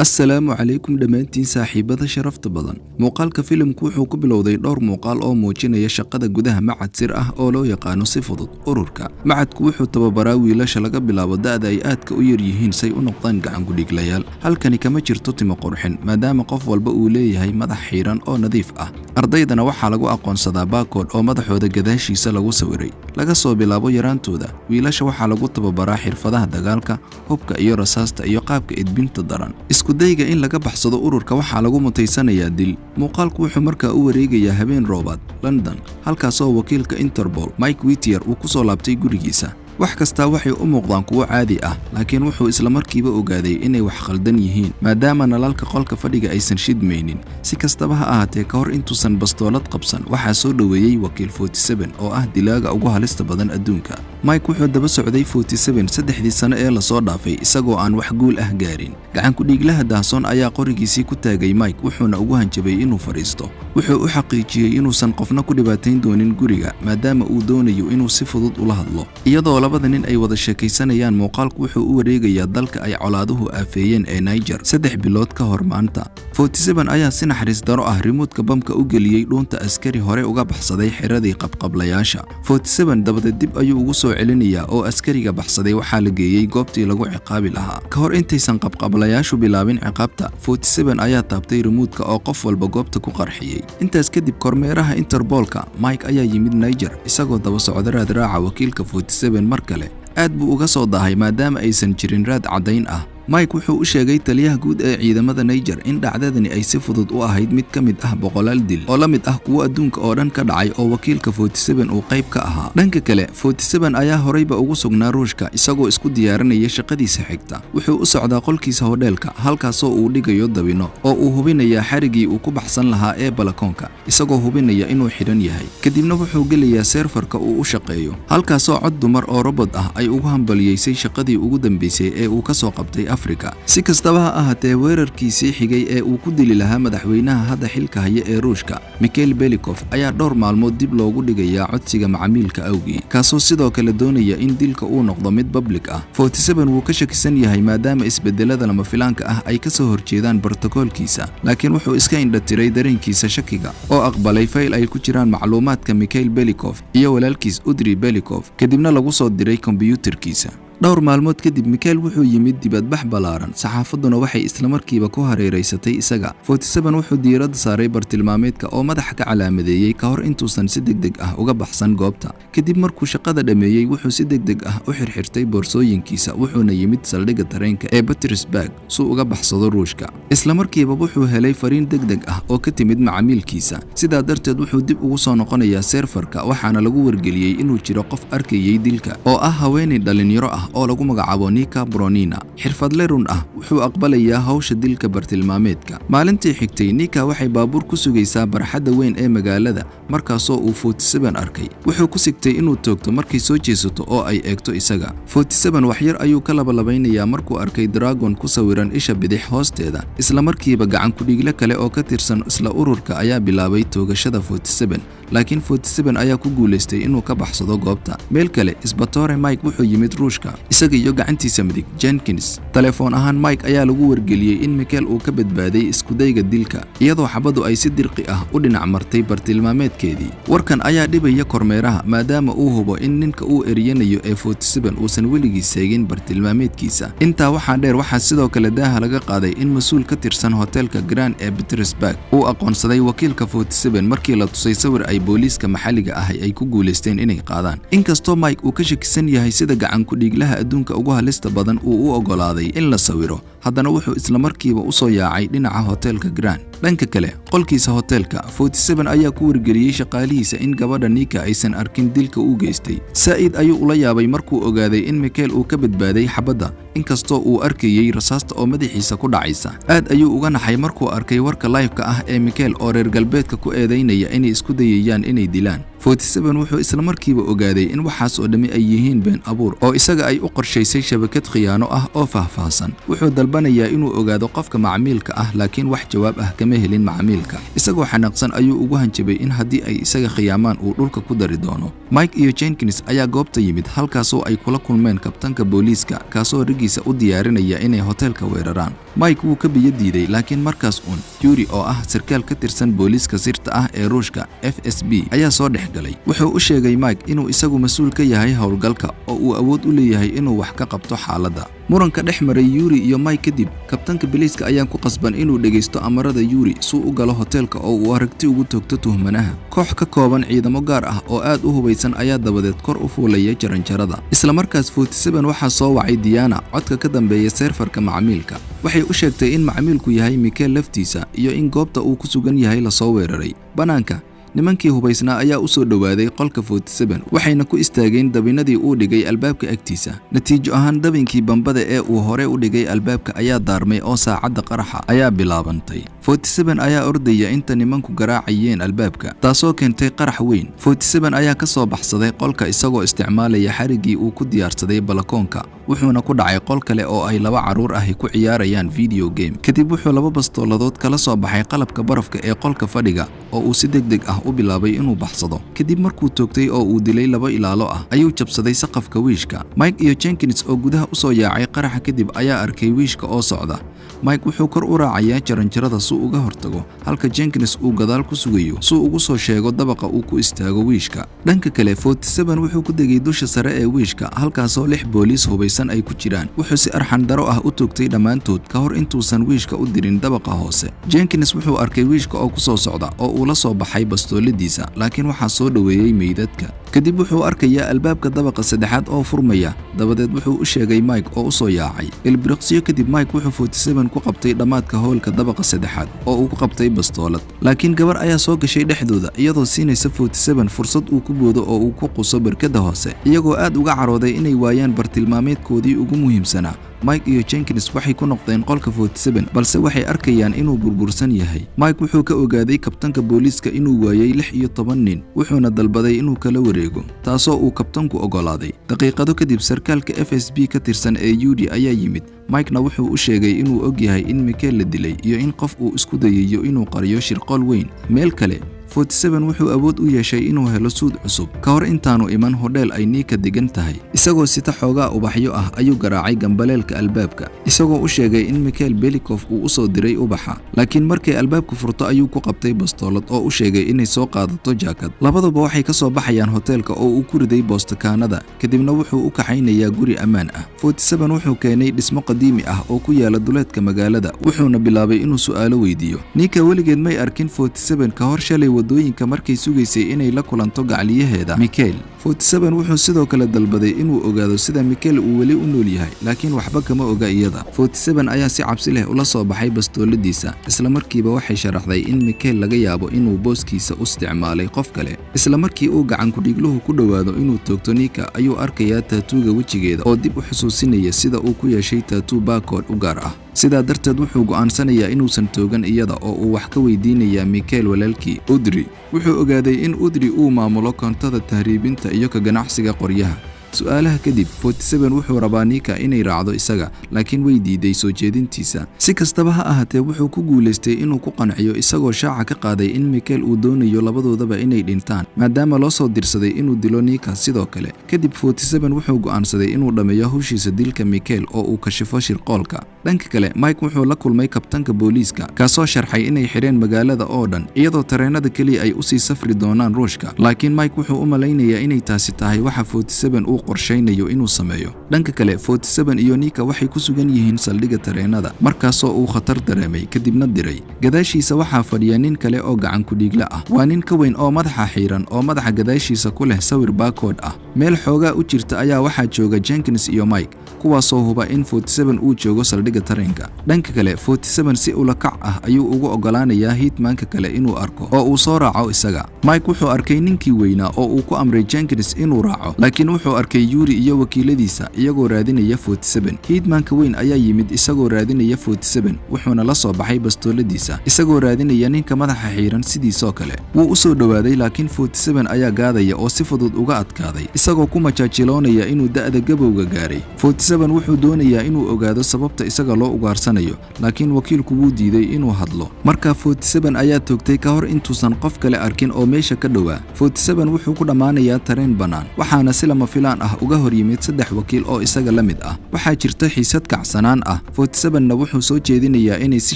Assalaamu calaykum dhammaantiin saaxiibada sharafta badan. Muuqaalka filimku wuxuu ku bilowday dhowr muuqaal oo muujinaya shaqada gudaha macad sir ah oo loo yaqaano si fudud ururka. Macadku wuxuu tababaraa wiilasha laga bilaabo da'da ay aadka u yar yihiin say u noqdaan gacan-ku-dhiiglayaal. Halkani kama jirto timo qurxin, maadaama qof walba uu leeyahay madax xiiran oo nadiif ah. Ardaydana waxaa lagu aqoonsadaa barcode oo madaxooda gadaashiisa lagu sawiray. Laga soo bilaabo yaraantooda, wiilasha waxaa lagu tababaraa xirfadaha dagaalka, hubka iyo rasaasta, iyo qaabka edbinta daran. Iskudayga in laga baxsado ururka waxaa lagu mutaysanayaa dil. Muuqaalku wuxuu markaa u wareegayaa habeen roobaad London, halkaasoo wakiilka Interpol Mike Whittier uu ku soo laabtay gurigiisa. Wax kastaa waxay u muuqdaan kuwo caadi ah, laakiin wuxuu islamarkiiba ogaaday inay wax khaldan yihiin, maadaama nalalka qolka fadhiga aysan shidmaynin. Si kastaba ha ahaatee, ka hor intuusan bastoolad qabsan, waxaa soo dhoweeyey wakiil 47 oo ah dilaaga ugu halista badan adduunka. Mike wuxuu daba socday 47 3dii sano ee lasoo dhaafay, isagoo aan wax guul ah gaarin. Gacanku-dhiiglaha daahsoon ayaa qorigiisii ku taagay Mike, wuxuuna ugu hanjabay inuu fadhiisto. Wuxuu u xaqiijiyey inuusan qofna ku dhibaatayn doonin guriga, maadaama uu doonayo inuu si fudud ula hadlo. Iyadoo labada nin ay wada sheekaysanayaan, muuqaalku wuxuu u wareegayaa dalka ay colaaduhu aafeeyeen ee Niger 3 bilood ka hor maanta. 47 ayaa si naxariis daro ah remote-ka bamka u geliyey dhuunta askari hore uga baxsaday xiradii qabqablayaasha. 47 dabadeed dib ayuu ugu soo celinayaa, oo askariga baxsaday waxaa la geeyey goobtii lagu ciqaabi lahaa. Ka hor intaysan qabqablayaashu bilaabin ciqaabta, 47 ayaa taabtay remote-ka oo qof walba goobta ku qarxiyey. Intaas kadib, kormeeraha Interpolka Mike ayaa yimid Niger, isagoo daba socda raadraaca wakiilka 47. Mar kale aad buu uga soo daahay, maadaama aysan jirin raad caddayn ah. Mike wuxuu u sheegay taliyaha guud ee ciidamada Niger in dhacdadani ay si fudud u ahayd mid ka mid ah boqolaal dil oo la mid ah kuwo adduunka oo dhan ka dhacay oo wakiilka 47 uu qayb ka ahaa. Dhanka kale, 47 ayaa horeyba ugu sugnaa Ruushka, isagoo isku diyaarinaya shaqadiisa xigta. Wuxuu u socdaa qolkiisa hodheelka, halkaasoo uu dhigayo dabino oo uu hubinayaa xarigii uu ku baxsan lahaa ee balakoonka, isagoo hubinaya inuu xidhan yahay. Kadibna wuxuu gelayaa server-ka uu u shaqeeyo, halkaasoo cod dumar oo robot ah ay ugu hambaliyeysay shaqadii ugu dambeysay ee uu ka soo qabtay Afrika. Si kastaba ha ahaatee, weerarkiisii xigay ee uu ku dili lahaa madaxweynaha hadda xilka haya ee Ruushka, Mikhail Belikov, ayaa dhowr maalmood dib loogu dhigayaa codsiga macamiilka awgii, kaasoo sidoo kale doonaya in dilka uu noqdo mid public ah. 47 wuu ka shakisan yahay, maadaama isbedelada lama filaanka ah ay kasoo horjeedaan brotokoolkiisa, laakiin wuxuu iska indhatiray dareenkiisa shakiga oo aqbalay fayl ay ku jiraan macluumaadka Mikhail Belikov iyo walaalkiis Udri Belikov, kadibna lagu soo diray kombiyuutarkiisa. Dhowr maalmood kadib, Mikhail wuxuu yimid dibadbax ballaaran, saxaafadduna waxay islamarkiiba ku hareeraysatay isaga. 47 wuxuu diiradda saaray bartilmaameedka oo madaxa ka calaamadeeyey ka hor intuusan si deg deg ah uga baxsan goobta. Kadib markuu shaqada dhammeeyey, wuxuu si deg deg ah u xirxirtay boorsooyinkiisa, wuxuuna yimid saldhigga tareenka ee Petersburg suu uga baxsado Ruushka. Islamarkiiba wuxuu helay fariin deg deg ah oo ka timid macamiilkiisa. Sidaa darteed wuxuu dib ugu soo noqonayaa server-ka, waxaana lagu wargeliyey inuu jiro qof arkayey dilka oo ah haweeney dhalinyaro ah oo lagu magacaabo Nika Bronina. Xirfadle run ah wuxuu aqbalayaa hawsha dilka bartilmaameedka. Maalintii xigtay, Nika waxay baabuur ku sugaysaa barxadda weyn ee magaalada, markaasoo uu 47 arkay. Wuxuu ku sigtay inuu toogto markay soo jeesato oo ay eegto isaga. 47 waxyar ayuu ka labalabaynayaa markuu arkay dragon ku sawiran isha bidix hoosteeda. Isla markiiba gacan ku-dhiigle kale oo ka tirsan isla ururka ayaa bilaabay toogashada 47, laakiin 47 ayaa ku guulaystay inuu ka baxsado goobta. Meel kale, isbatoore Mike wuxuu yimid Ruushka, isaga iyo gacantiisa midig Jenkins. Telefoon ahaan Mike ayaa lagu wargeliyey in Michael uu ka badbaaday iskudayga dilka, iyadoo xabadu ay si dirqi ah u dhinac martay bartilmaameedkeedii. Warkan ayaa dhibaya kormeeraha, maadaama uu hubo in ninka uu eryanayo ee 47 uusan weligiis seegin bartilmaameedkiisa. Intaa waxaa dheer, waxaa sidoo kale daaha laga qaaday in mas-uul ka tirsan hotelka Grand ee Petersburg uu aqoonsaday wakiilka 47 markii la tusay sawir ay booliiska maxalliga ahi ay ku guulaysteen inay qaadaan. Inkastoo Mike uu ka shakisan yahay sida gacan ku-dhiiglaha adduunka ugu halista badan uu u ogolaaday in la sawiro, haddana wuxuu islamarkiiba u soo yaacay dhinaca hotelka Grand. Dhanka kale, qolkiisa hotelka, 47 ayaa ku wargeliyey shaqaalihiisa in gabadha Nika aysan arkin dilka uu geystay. Saa'id ayuu ula yaabay markuu ogaaday in Michael uu ka badbaaday xabadda, inkastoo uu arkayey rasaasta oo madaxiisa ku dhacaysa. Aad ayuu uga naxay markuu arkay warka live-ka ah ee Michael oo reer galbeedka ku eedaynaya inay isku dayayaan inay dilaan. 47 wuxuu islamarkiiba ogaaday in waxaas oo dhammi ay yihiin been abuur oo isaga ay u qorshaysay shabakad khiyaano ah oo faahfaahsan. Wuxuu dalbanayaa inuu ogaado qofka macmiilka ah, laakiin wax jawaab ah kama helin macmiilka. Isagoo xanaaqsan ayuu ugu hanjabay in haddii ay isaga khiyaamaan uu dhulka ku dari doono. Mike iyo Jenkins ayaa goobta yimid, halkaasoo ay kula kulmeen kabtanka booliiska, kaasoo rigiisa u diyaarinaya inay hoteelka weeraraan. Mike wuu ka biyo diiday, laakiin markaas uun Yuri oo ah sarkaal ka tirsan booliiska sirta ah ee Ruushka FSB ayaa soo dhex galay. Wuxuu u sheegay Mike inuu isagu mas-uul ka yahay howlgalka oo uu awood u leeyahay inuu wax ka qabto xaaladda. Muranka dhex maray Yuri iyo Mike kadib, kabtanka biliiska ayaa ku qasban inuu dhegaysto amarada Yuri suu u galo hoteelka oo uu aragti ugu toogto tuhmanaha. Koox ka kooban ciidamo gaar ah oo aad u hubaysan ayaa dabadeed kor u fuulaya jaranjarada. Isla markaas 47 waxaa soo wacay Diana, codka ka dambeeya serverka macmiilka. Waxay u sheegtay in macmiilku yahay Mikel laftiisa iyo in goobta uu ku sugan yahay lasoo weeraray. Bannaanka, nimankii hubaysnaa ayaa u soo dhowaaday qolka 47, waxayna ku istaageen dabinadii uu dhigay albaabka agtiisa. Natiijo ahaan, dabinkii bambada ee uu hore u dhigay albaabka ayaa daarmay oo saacadda qaraxa ayaa bilaabantay. 47 ayaa ordaya inta nimanku garaacayeen albaabka, taasoo keentay qarax weyn. 47 ayaa ka soo baxsaday qolka isagoo isticmaalaya xariggii uu ku diyaarsaday balakoonka, wuxuuna ku dhacay qol kale oo ay laba carruur ahi ku ciyaarayaan video game. Kadib wuxuu laba bastooladood kala soo baxay qalabka barafka ee qolka fadhiga oo uu si degdeg ah u bilaabay inuu baxsado. Kadib markuu toogtay oo uu dilay laba ilaalo ah, ayuu jabsaday saqafka wiishka. Mike iyo Jenkins oo gudaha usoo yaacay qaraxa kadib ayaa arkay wiishka oo socda. Mike wuxuu kor u raacayaa jaranjarada si uga hortago, halka Jenkins uu gadaal ku sugayo si ugu soo sheego dabaqa uu ku istaago wiishka. Dhanka kale, 47 wuxuu ku degay dusha sare ee wiishka, halkaasoo lix booliis hubaysan ay ku jiraan. Wuxuu si arxan daro ah u toogtay dhammaantood ka hor intuusan wiishka u dirin dabaqa hoose. Jenkins wuxuu arkay wiishka oo ku soo socda oo uu la soo baxay bastooladiisa, laakiin waxaa soo dhoweeyey meydadka. Kadib wuxuu arkayaa albaabka dabaqa saddexaad oo furmaya. Dabadeed wuxuu u sheegay Mike oo u soo yaacay. Ilbiriqsiyo kadib, Mike wuxuu 47 ku qabtay dhammaadka hoolka dabaqa saddexaad oo uu ku qabtay bastoolad, laakiin gabar ayaa soo gashay dhexdooda iyadoo siinaysa 47 fursad uu ku boodo oo uu ku quso barkadda hoose. Iyagoo aad uga carooday inay waayaan bartilmaameedkoodii ugu muhiimsanaa, Mike iyo Jenkins waxay ku noqdeen qolka 47, balse waxay arkayaan inuu burbursan yahay. Mike wuxuu ka ogaaday kabtanka booliiska inuu waayey 16 nin, wuxuuna dalbaday inuu kala wareego, taasoo uu kabtanku oggolaaday. Daqiiqado kadib, sarkaalka FSB ka tirsan ee Yuri ayaa yimid. Mikena wuxuu u sheegay inuu og yahay in Mikel la dilay iyo in qof uu isku dayayo inuu qariyo shirqool weyn. Meel kale, 47 wuxuu awood u yeeshay inuu helo suud cusub ka hor intaanu iman hodheel ay Niika degan tahay. Isagoo sita xoogaa ubaxyo ah ayuu garaacay gambaleelka albaabka, isagoo u sheegay in Mikhail Belikov uu u soo diray ubaxa, laakiin markay albaabka furto ayuu ku qabtay bastoolad oo u sheegay inay soo qaadato jaakad. Labaduba waxay ka soo baxayaan hoteelka oo uu ku riday boostakaanada, kadibna wuxuu u kaxaynayaa guri ammaan ah. 47 wuxuu keenay dhismo qadiimi ah oo ku yaala duleedka magaalada, wuxuuna bilaabay inuu su'aalo weydiiyo. Niika weligeed may arkin 47 ka hor shalay waddooyinka markay sugaysay inay la kulanto gacliyaheeda Mikel. 47 wuxuu sidoo kale dalbaday inuu ogaado sida Mikel uu weli u nool yahay, laakiin waxba kama oga iyada. 47 ayaa si cabsi leh ula soo baxay bastooladiisa. Isla markiiba waxay sharaxday in Mikel laga yaabo inuu booskiisa u isticmaalay qof kale. Isla markii uu gacan ku-dhiigluhu ku dhowaado inuu toogto Nika, ayuu arkayaa tattooga wejigeeda oo dib u xusuusinaya sida uu ku yeeshay tattoo barcode u gaar ah. Sidaa darteed wuxuu go'aansanayaa inuusan toogan iyada oo uu wax ka weydiinayaa Mikel walaalkii Udri. Wuxuu ogaaday in Udri uu maamulo koontada tahriibinta iyo ka ganacsiga qoryaha. Su'aalaha kadib, 47 wuxuu rabaa Nika inay raacdo isaga, laakiin way diiday soo jeedintiisa. Si kastaba ha ahaatee, wuxuu ku guulaystay inuu ku qanciyo, isagoo shaaca ka qaaday in Mikel uu doonayo labadoodaba inay dhintaan, maadaama loo soo dirsaday inuu dilo Nika sidoo kale. Kadib 47 wuxuu go'aansaday inuu dhammeeyo hawshiisa dilka Mikel oo uu kashifo shirqoolka. Dhanka kale, Mike wuxuu la kulmay kabtanka booliiska, kaasoo sharxay inay xidheen magaalada oo dhan, iyadoo tareenada keliya ay usii safri doonaan Ruushka, laakiin Mike wuxuu u malaynayaa inay taasi tahay waxa 47 uu qorshaynayo inuu sameeyo. Dhanka kale, 47 iyo Nika waxay ku sugan yihiin saldhigga tareenada, markaasoo uu khatar dareemay kadibna diray. Gadaashiisa waxaa fadhiya nin kale oo gacan ku-dhiigle ah. Waa nin ka weyn oo madaxa xiiran oo madaxa gadaashiisa ku leh sawir barcode ah. Meel xoogaa u jirta ayaa waxaa jooga Jenkins iyo Mike, kuwaasoo huba in 47 uu joogo saldhigga tareenka. Dhanka kale, 47 si ula kac ah ayuu ugu oggolaanayaa hitmanka kale inuu arko oo uu soo raaco isaga. Mike wuxuu arkay ninkii weynaa oo uu ku amray Jenkins inuu raaco, laakiin wuxuu arkay Yuri iyo wakiiladiisa iyagoo raadinaya 47. Hitmanka weyn ayaa yimid isagoo raadinaya 47, wuxuuna la soo baxay bastooladiisa isagoo raadinaya ninka madaxa xiiran sidiisoo kale. Wuu u soo dhowaaday, laakiin 47 ayaa gaadaya oo si fudud uga adkaaday, isagoo ku majaajiloonaya inuu da'da gabowga gaaray. 47 wuxuu doonayaa inuu ogaado sababta isaga loo ugaarsanayo, laakiin wakiilku wuu diiday inuu hadlo. Marka 47 ayaa toogtay ka hor intuusan qof kale arkin oo meesha ka baxay. meesha ka dhowaa. 47 wuxuu ku dhammaanayaa tareen bannaan, waxaana si lama filaan ah uga hor yimid saddex wakiil oo isaga la mid ah. Waxaa jirta xiisad kacsanaan ah. 47na wuxuu soo jeedinayaa inay si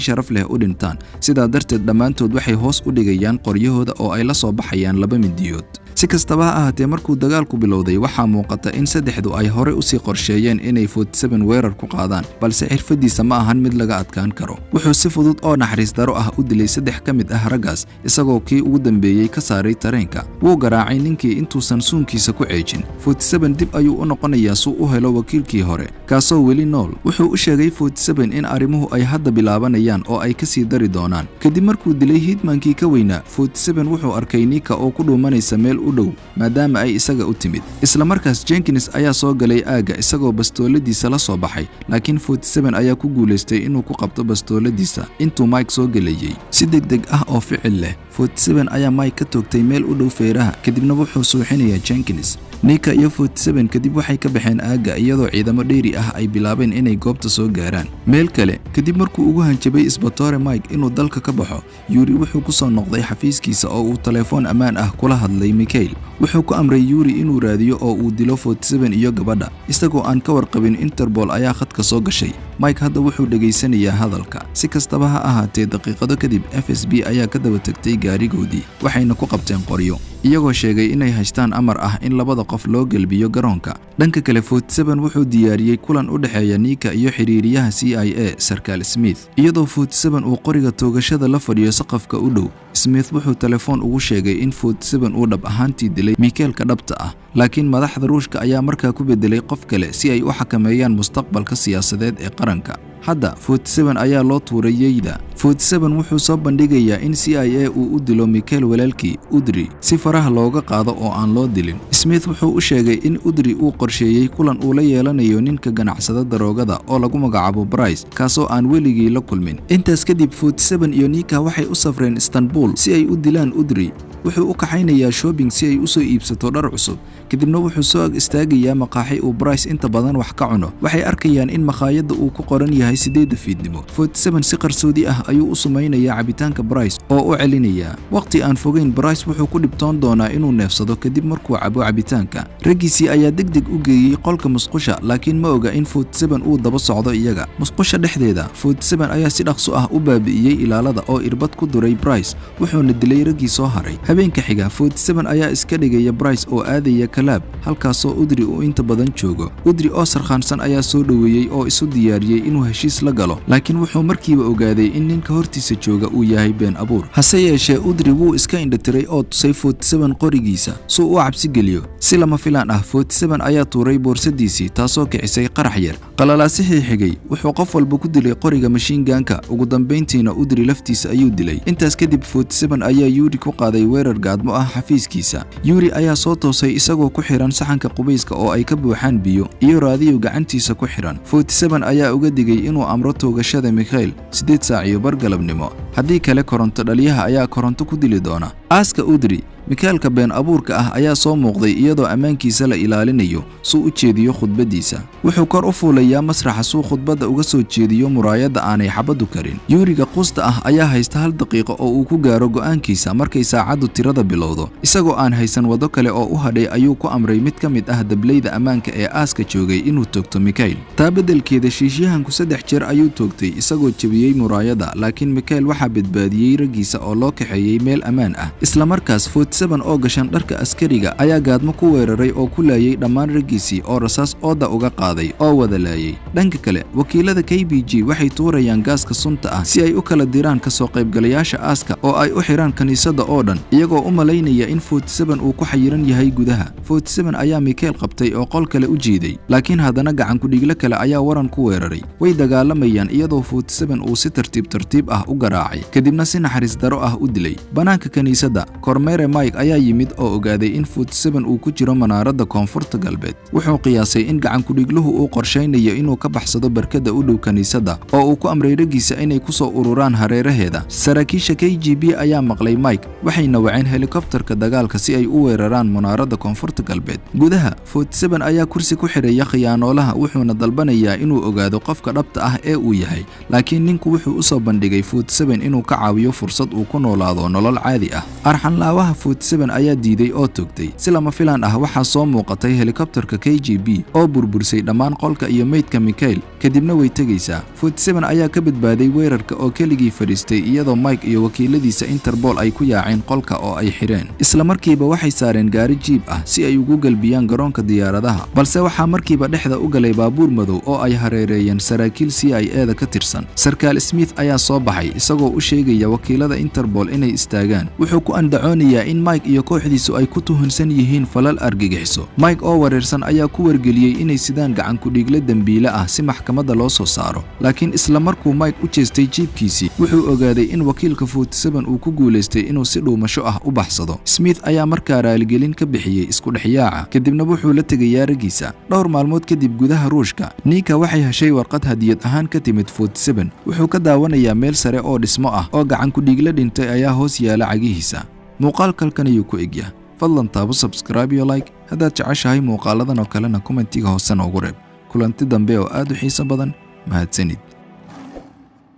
sharaf leh u dhintaan. Sidaa darteed dhammaantood waxay hoos u dhigayaan qoryahooda oo ay la soo baxayaan laba midiyood. Si kastaba ha ahaatee, markuu dagaalku bilowday, waxaa muuqata in saddexdu ay horey usii qorsheeyeen inay 47 weerar ku qaadaan, balse xirfadiisa ma ahan mid laga adkaan karo. Wuxuu si fudud oo naxariis daro ah u dilay saddex ka mid ah raggaas, isagoo kii ugu dambeeyey ka saaray tareenka. Wuu garaacay ninkii intuusan suunkiisa ku ceejin. 47 dib ayuu u noqonayaa suu u helo wakiilkii hore, kaasoo weli nool. Wuxuu u sheegay 47 in arrimuhu ay hadda bilaabanayaan oo ay kasii dari doonaan. Kadib markuu dilay hitmankii ka weynaa, 47 wuxuu arkay Nika oo ku dhuumanaysa meel u dhow, maadaama ay isaga u timid. Isla markaas Jenkins ayaa soo galay aagga isagoo bastooladiisa la soo baxay, laakiin 47 ayaa ku guulaystay inuu ku qabto bastooladiisa intuu Mike soo gelayey. Si degdeg ah oo ficil leh, 47 ayaa Mike ka toogtay meel u dhow feeraha, kadibna wuxuu suuxinayaa Jenkins. Nika iyo 47 kadib waxay ka baxeen aagga, iyadoo ciidamo dheeri ah ay bilaabeen inay goobta soo gaaraan. Meel kale, kadib markuu ugu hanjabay isbatoore Mike inuu dalka ka baxo, Yuri wuxuu ku soo noqday xafiiskiisa oo uu telefoon ammaan ah kula hadlay Mikhail. Wuxuu ku amray Yuri inuu raadiyo oo uu dilo 47 iyo gabadha, isagoo aan ka warqabin Interpol ayaa khadka soo gashay. Mike hadda wuxuu dhegaysanayaa hadalka. Si kastaba ha ahaatee, daqiiqado kadib FSB ayaa ka daba tagtay gaarigoodii, waxayna ku qabteen qoryo, iyagoo sheegay inay haystaan amar ah in labada qof loo gelbiyo garoonka. Dhanka kale, 47 wuxuu diyaariyey kulan u dhexeeya Nika iyo xiriiriyaha CIA, sarkaal Smith. Iyadoo 47 uu qoriga toogashada la fadhiyo saqafka u dhow, Smith wuxuu telefoon ugu sheegay in 47 uu dhab ahaantii dilay Mikaelka dhabta ah, laakiin madaxda Ruushka ayaa markaa ku bedelay qof kale si ay u xakameeyaan mustaqbalka siyaasadeed ee qaranka. Hadda 47 ayaa loo tuuray yeyda. 47 wuxuu soo bandhigayaa in CIA uu u dilo Mikael walaalkii Udri si faraha looga qaado oo aan loo dilin. Smith wuxuu u sheegay in Udri uu qorsheeyey kulan uu la yeelanayo ninka ganacsada daroogada oo lagu magacaabo Brice, kaasoo aan weligii la kulmin. Intaas kadib 47 iyo Nika waxay u safreen Istanbul si ay u dilaan Udri. Wuxuu u kaxaynayaa shopping si ay u soo iibsato dhar cusub, kadibna wuxuu soo ag istaagayaa maqaaxi uu Brice inta badan wax ka cuno. Waxay arkayaan in makhaayadda uu ku qoran yahay 8-da fiidnimo. 47 si qarsoodi ah ayuu u sumaynayaa cabitaanka Brice oo u celinayaa. Waqti aan fogeyn Brice wuxuu ku dhibtoon doonaa inuu neefsado kadib markuu cabo cabitaanka. Raggiisii ayaa deg deg u geeyey qolka musqusha, laakiin ma oga in 47 uu daba socdo iyaga. Musqusha dhexdeeda, 47 ayaa si dhaqso ah u baabi'iyey ilaalada oo irbad ku duray Brice, wuxuuna dilay raggii soo haray. Habeenka xiga, 47 ayaa iska dhigaya Brice oo aadaya club, halkaasoo Udri uu inta badan joogo. Udri oo sarkhaansan ayaa soo dhoweeyey oo isu diyaariyey inuu heshiis la galo, laakiin wuxuu markiiba ogaaday in ninka hortiisa jooga uu yahay been abuur. Hase yeeshee, Udri wuu iska indhatiray oo tusay 47 qorigiisa suu u cabsi geliyo. Si lama filaan ah, 47 ayaa tuuray boorsadiisii, taasoo kicisay qarax yar. Qalalaasihii xigay wuxuu qof walba ku dilay qoriga machine gunka. Ugu dambayntiina Udri laftiisa ayuu dilay. Intaas kadib 47 ayaa Yuri ku qaaday weerar gaadmo ah xafiiskiisa. Yuri ayaa soo toosay isagoo ku xiran saxanka qubayska oo ay ka buuxaan biyo iyo raadiyo gacantiisa ku xiran. 47 ayaa uga digay inuu amro toogashada Mikhail 8:15 galabnimo, haddii kale koronto dhaliyaha ayaa koronto ku dili doona. Aaska Udri, Mikaelka been abuurka ah ayaa soo muuqday iyadoo ammaankiisa la ilaalinayo suu u jeediyo khudbaddiisa. Wuxuu kor u fuulayaa masraxa suu khudbadda uga soo jeediyo muraayadda aanay xabaddu karin. Yuuriga quusta ah ayaa haysta hal daqiiqo oo uu ku gaaro go'aankiisa markay saacaddu tirada bilowdo. Isagoo aan haysan waddo kale oo u hadhay ayuu ku amray mid ka mid ah dableyda ammaanka ee aaska joogay inuu toogto Mikael. Taa beddelkeeda, shiishyahanku saddex jeer ayuu toogtay isagoo jebiyey muraayadda, laakiin Mikael waxaa badbaadiyey raggiisa oo loo kaxeeyey meel ammaan ah. Isla markaas 47 oo gashan dharka askariga ayaa gaadmo ku weeraray oo ku laayay dhammaan raggiisii oo rasaas ooda uga qaaday oo wada laayay. Dhanka kale, wakiilada KGB waxay tuurayaan gaaska sunta ah si ay u kala diraan kasoo qaybgalayaasha aaska oo ay u xiraan kiniisadda oo dhan, iyagoo u malaynaya in 47 uu ku xayiran yahay gudaha. 47 ayaa Mikael qabtay oo qol kale u jiiday, laakiin haddana gacan ku-dhiigle kale ayaa waran ku weeraray. Way dagaalamayaan iyadoo 47 uu si tartiib tartiib ah u garaacay, kadibna si naxariis daro ah u dilay. Bannaanka kiniisadda, kormeere Mike ayaa yimid oo ogaaday in 47 uu ku jiro manaaradda koonfurta galbeed. Wuxuu qiyaasay in gacan ku-dhigluhu uu qorshaynayo inuu ka baxsado barkadda u dhow kiniisadda, oo uu ku amray raggiisa inay ku soo ururaan hareeraheeda. Saraakiisha KGB ayaa maqlay Mike, waxayna waceen helikobtarka dagaalka si ay u weeraraan munaaradda koonfurta galbeed. Gudaha, 47 ayaa kursi ku xidhaya khiyaanoolaha, wuxuuna dalbanayaa inuu ogaado qofka dhabta ah ee uu yahay, laakiin ninku wuxuu u soo bandhigay 47 inuu ka caawiyo fursad uu ku noolaado nolol caadi ah. Arxanlaawaha 47 47 ayaa diiday oo toogtay. Si lama filaan ah, waxaa soo muuqatay helikobterka KGB oo burbursay dhammaan qolka iyo meydka Mikhail. Kadibna way tegaysaa. 47 ayaa ka badbaaday weerarka oo keligii fadhiistay, iyadoo Mike iyo wakiiladiisa Interpol ay ku yaaceen qolka oo ay xidheen. Isla markiiba waxay saareen gaari jiib ah si ay ugu galbiyaan garoonka diyaaradaha, balse waxaa markiiba dhexda u galay baabuur madow oo ay hareereeyeen saraakiil CIA da ka tirsan. Sarkaal Smith ayaa soo baxay isagoo u sheegaya wakiilada Interpol inay istaagaan. Wuxuu ku andacoonayaa in Mike iyo kooxdiisu ay ku tuhunsan yihiin falal argagixiso. Mike oo wareersan ayaa ku wargeliyey inay sidaan gacan ku-dhiigle dembiile ah si maxkamadda loo soo saaro. Laakiin isla markuu Mike u jeestay jiibkiisii, wuxuu ogaaday in wakiilka 47 uu ku guulaystay inuu si dhuumasho ah u baxsado. Smith ayaa markaa raaligelin ka bixiyey isku dhexyaaca, kadibna wuxuu la tegayaa raggiisa. Dhowr maalmood kadib, gudaha Ruushka, Nika waxay heshay warqad hadiyad ahaan ka timid 47. Wuxuu ka daawanayaa meel sare oo dhismo ah oo gacan ku-dhiigle dhintay ayaa hoos yaala cagihiisa. Muuqaalkalkan ayuu ku egyaa. Fadlan taabo subscribe iyo like haddaad jeceshahay muuqaaladan oo kalena. Comment-iga hoose noogu reeb. Kulanti dambe oo aad u xiiso badan. Mahadsanid.